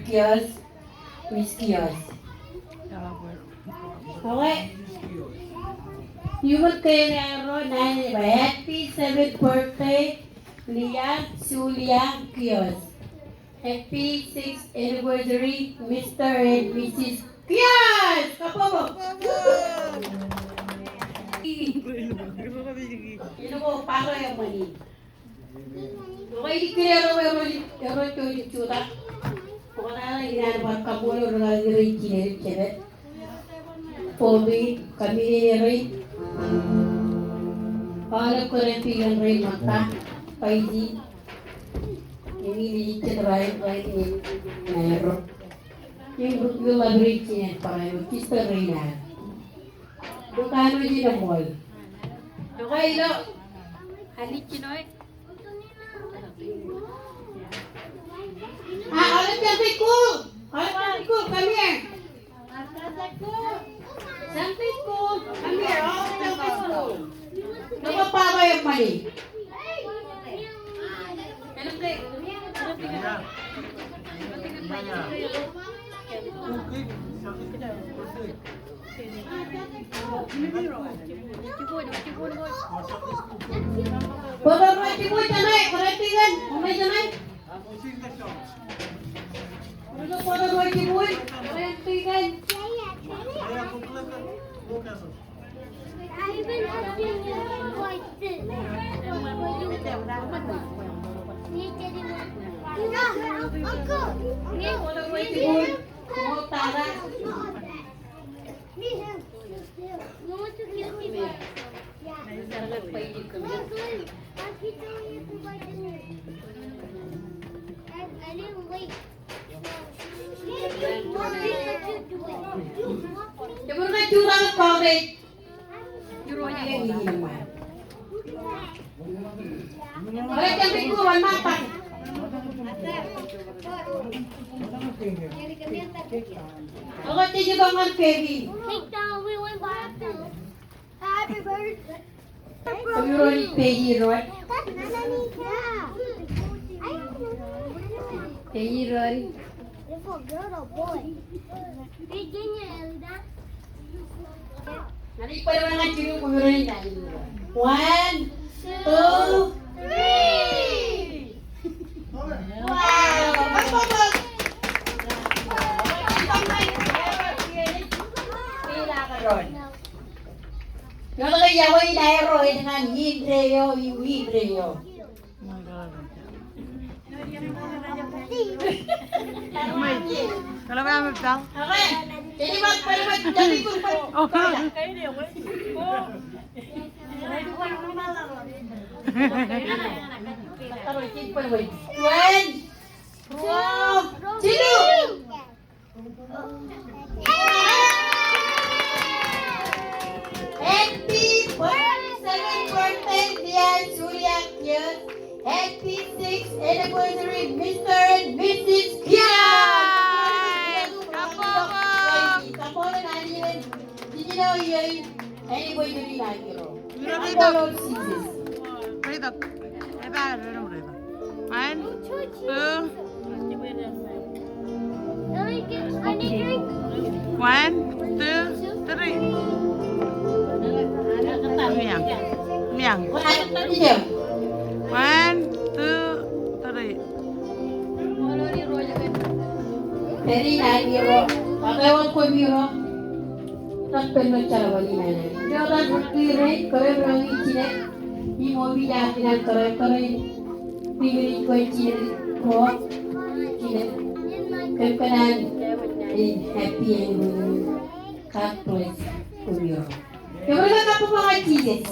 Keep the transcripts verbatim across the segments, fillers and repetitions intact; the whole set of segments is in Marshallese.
Kios, Miss Kios. Okay. Iuṃwin kein aerro naan eo ba happy seventh birthday, Leah Julia Kios. Happy sixth anniversary, Mister and Missus Kios. Kabbokbok. Ilo ko paro eṃṃan in. Ilo ko ilo kōn erro, erro, erro eo ej jutak. Ko kōṇaan in an bar kaṃṃoolol rūkaki rein, jined, jeped. Boomi, committee rein. Aolep kōrā ippaṃ rein ṃōtta, Paiti. Im ij jet rainin, rainin, rainin erro. Im rūkaki ḷap rein, jined, barāinwōt sister rein ad. Ilo kanooj in eṃṃool. Ilo ka ilo. Anij Jinoe. Ah, aolep Sunday school. Aolep Sunday school, come here. Sunday school, come here. Aolep Sunday school. Ilo ko paro eṃṃan in. Bōtab ro jibwe jenaaj, kōrā ippaṃ, jenaaj. Bōtab ro jibwe, kōrā ippaṃ. Happy birthday. Kwōj ro in Peggy Roy. Peggy Roy. Ña ij bōk ñan jilu, kwōj ro in. One, two, three. Wow. Ilo ke iọkwe in aerro, ej ñan indeeo, indeeo. One, two, three. Happy forty-seventh birthday, dear Julia Kios. Happy sixth anniversary, Mister and Missus Kios. Kabbokbok. Kabbokbok. Anniversary in an iro. One, two. One, two, three. Miañ. Miañ. One, two, three. Pād in an iro, ak ewōr koṃiro. Ḷak pād ilo jerbal in an. Ilo ḷak rūkaki rein, kōrā ro in jined, im opiij ak in an kōrā, kōrā in, rūkaki rein kōn jined, ro, jined, kōn kōṇaan in happy anniversary. God bless koṃiro. Kōmro kabbokbok ñan Jisōs.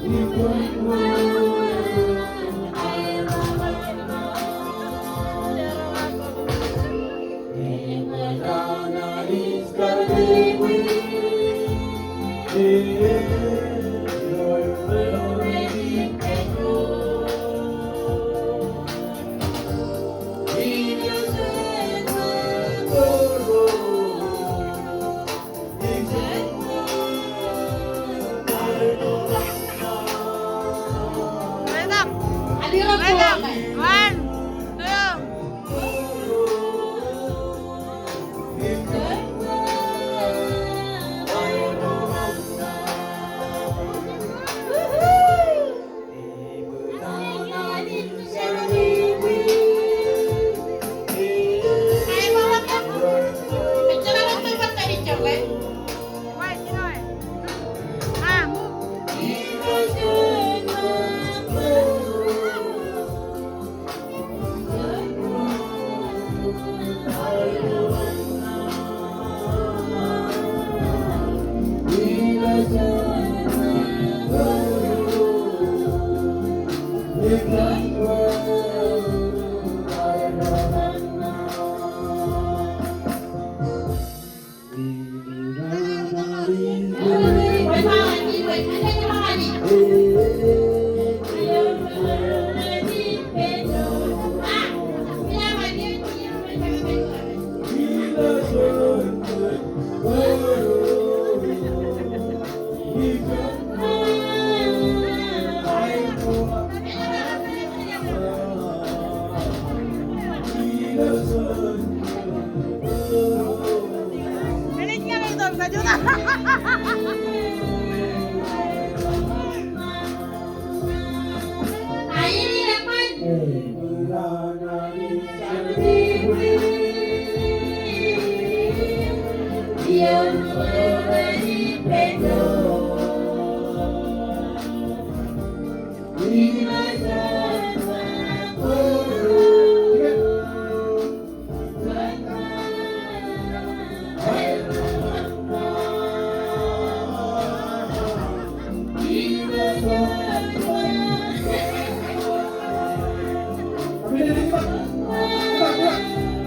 Welcome.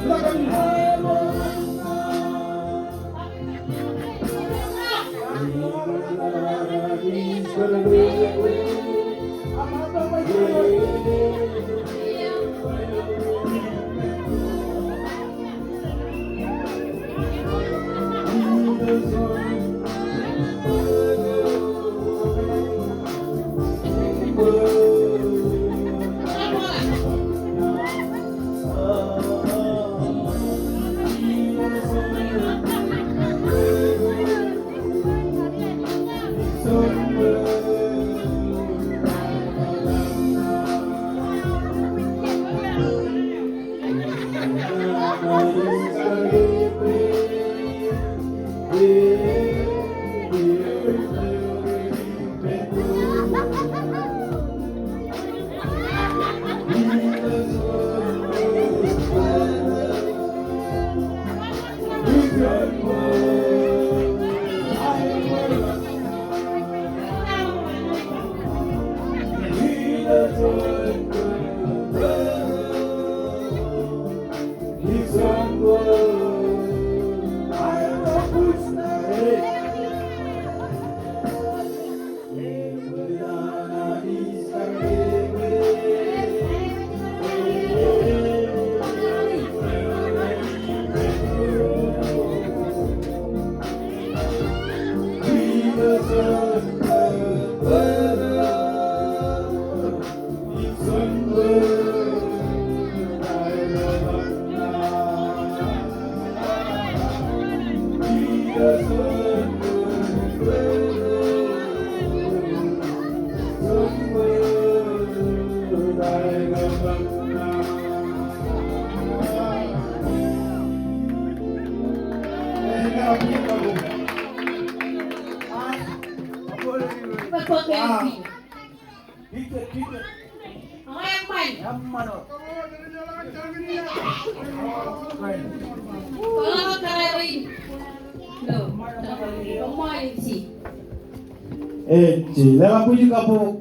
Welcome. One, two. Ej, leḷọk bwijin kabbokbok